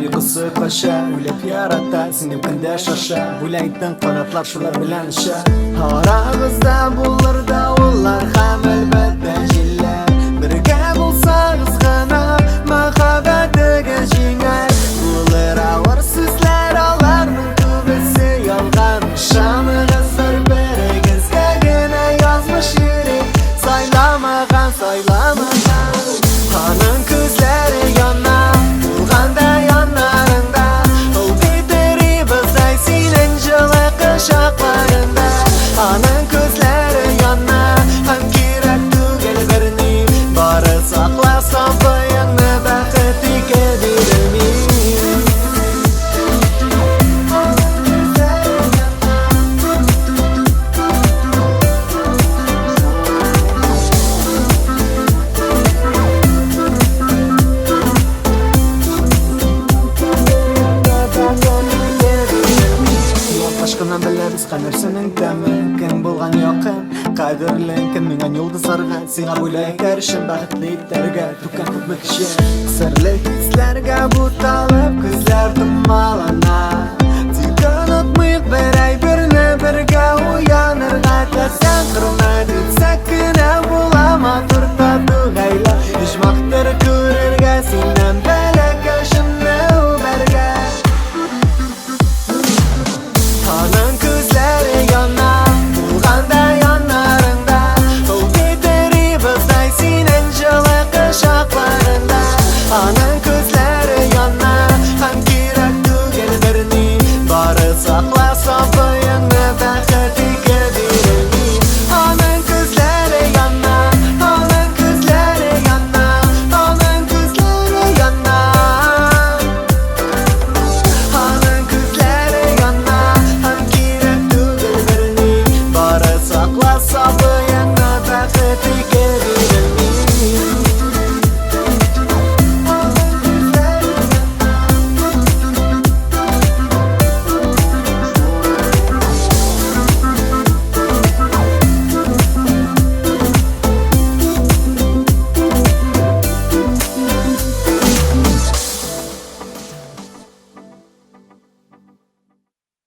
Йокысы кача, үлеп ярата, синең көндә шаша. Бүләк иттең канатлар шулар белән оча. Арагызда булыр давыллар һәм әлбәттә җилләр. Бергә булсагыз гына мәхәббәтегез җиңәр. Булыр авыр сүзләр, аларның күбесе ялган. Ышаныгыз бер-берегезгә генә язмыш йөри. Сайламаган, сайламаган. Аның күзләре яна, булганда яннарыңда. Ул бит эрибездай синең җылы кочакларыңда. Аның күзләре яна, һәм кирәк түгел берни. Бары сакла сабыеңны, бәхет ике бирелми. Аның күзләре яна. Юлташкыннан беләбез нәрсәнең тәме. Кем булган якын, кадерле, кем миңа йолдызларга, сиңа бүләк итәр өчен бәхетле итәргә түккән күпме кеше. Серле хисләргә буталып, күзләр томалана. Тик онытмыйк бер әйберне, бергә уянырга теләсәң, хөрмәт итсәк кенә була матур тату гаилә. Оҗмахтыр күрергә синнән бәләкәчемне үбәргә. Аның күзләре яна, булганда яннарыңда. Ул бит эрибездай синең җылы кочакларыңда. Аның күзләре яна, һәм кирәк түгел берни. Бары сакла сабыеңны, бәхет ике бирелми. Аның күзләре яна, аның күзләре яна, аның күзләре яна. Аның күзләре яна, һәм кирәк түгел берни. Бары сакла сабыеңны, бәхет